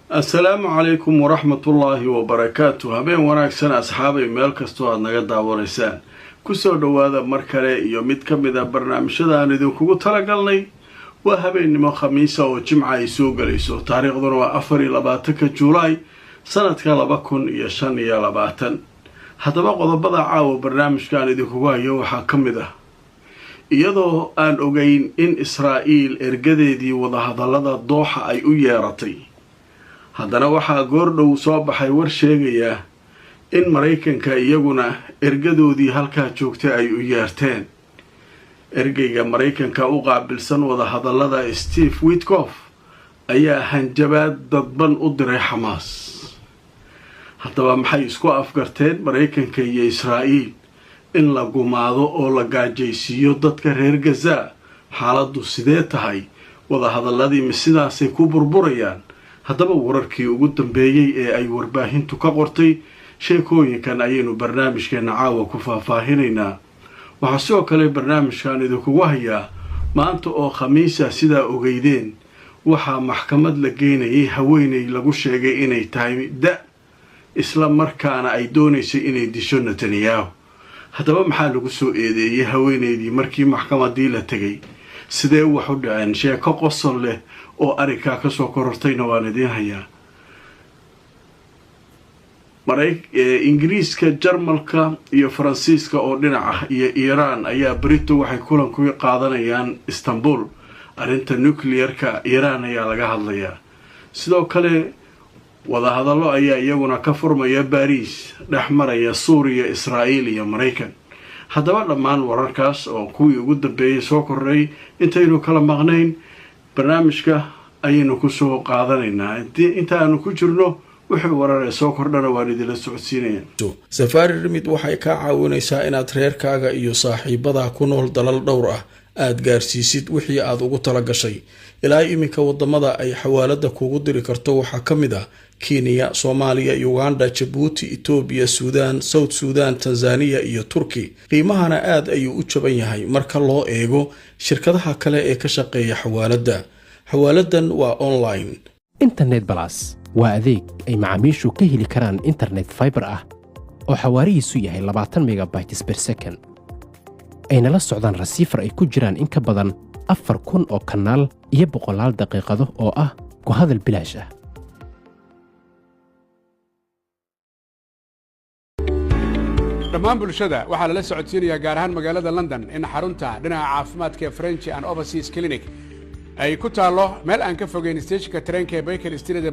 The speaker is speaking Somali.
Assalaamu calaykum waraxmatullaahi wabarakaatu. Habeen wanaagsan asxaabay, meel kastoo aada naga daawanaysaan, kusoo dhowaada mar kale iyo mid ka mid a barnaamijyada aan idinkugu talagalnay. Waa habeennimo Khamiisa oo Jimca ay soo gelayso, taariikhduna waa 24-ka Juulaay sanadka 2025. Haddaba qodobada caawa barnaamijka aan idinkugu hayo waxaa ka mid ah, iyadoo aan ogeyn in Israa'iil ergadeedii wadahadallada Dooxa ay u yeeratay, haddana waxaa goordhow soo baxay war sheegaya in Maraykanka iyaguna ergadoodii halkaa joogtay ay u yeerteen. Ergeyga Maraykanka u qaabilsan wadahadallada, Steve Witkoff, ayaa hanjabaad dadban u diray Xamaas. Haddaba maxay isku afgarteen Maraykanka iyo Israa'iil? In la gumaado oo la gaajaysiiyo dadka reer Gaza? Xaaladdu sidee tahay? Wadahadalladii ma sidaasay ku burburayaan? Haddaba wararkii ugu dambeeyey ee ay warbaahintu ka qortay sheekooyinkan ayaynu barnaamijkeena caawa ku faahfaahinaynaa. Waxaa sidoo kale barnaamijkan idinkugu hayaa, maanta oo Khamiisa, sidaa ogeydeen, waxaa maxkamad la geynayay haweeney lagu sheegay inay tahay da, isla markaana ay doonaysay inay disho Netanyahu. Haddaba maxaa lagu soo eedeeyey haweeneydii markii maxkamadii la tegay? Sidee wax u dhaceen? Sheeko qosol leh oo arrinkaa kasoo korortayna waan idiin hayaa. Ingiriiska, Jarmalka iyo Faransiiska oo dhinac ah iyo Iiraan ayaa berito waxay kulan ku qaadanayaan Istanbul. Arrinta nuclearka Iiraan ayaa laga hadlayaa. Sidoo kale wadahadallo ayaa iyaguna ka furmaya Baariis, dhex maraya Suuriya, Israa'iil iyo Maraykan. Haddaba dhammaan wararkaas oo kuwii ugu dambeeyey soo kordhay intaynu kala maqnayn barnaamijka ayaynu kusoo qaadanaynaa. Intaanu ku jirno, wixii warar ee soo kordhana waan idinla socodsiinaya. Safari Remit waxay kaa caawinaysaa inaad reerkaaga iyo saaxiibadaa ku nool dalal dhowr ah aad gaarsiisid wixii aad ugu tala gashay. Ilaa iminka wadamada ay xawaalada kugu diri karto waxaa ka mid ah Kenya, Soomaaliya, Uganda, Jabuuti, Itoobiya, Suudaan, South Suudan, Tanzaniya iyo Turki. Qiimahana aad ayuu u jaban yahay marka loo eego shirkadaha kale ee ka shaqeeya xawaaladda. Xawaaladan waa online. Internet Plus waa adeeg ay macaamiishu ka heli karaan internet fiber ah oo xawaarihiisu yahay 20 megabytes per second, ayna la socdaan receiver ay ku jiraan in ka badan 4000 oo kanaal iyo boqolaal daqiiqado oo ah ku hadal bilaash ah. Dhammaan bulshada waxaa lala socodsiinayaa, gaar ahaan magaalada London, in xarunta dhinaca caafimaadka ee French and Overseas Clinic ay ku taallo meel aan ka fogeyn steeshinka tareenka ee Baker Street.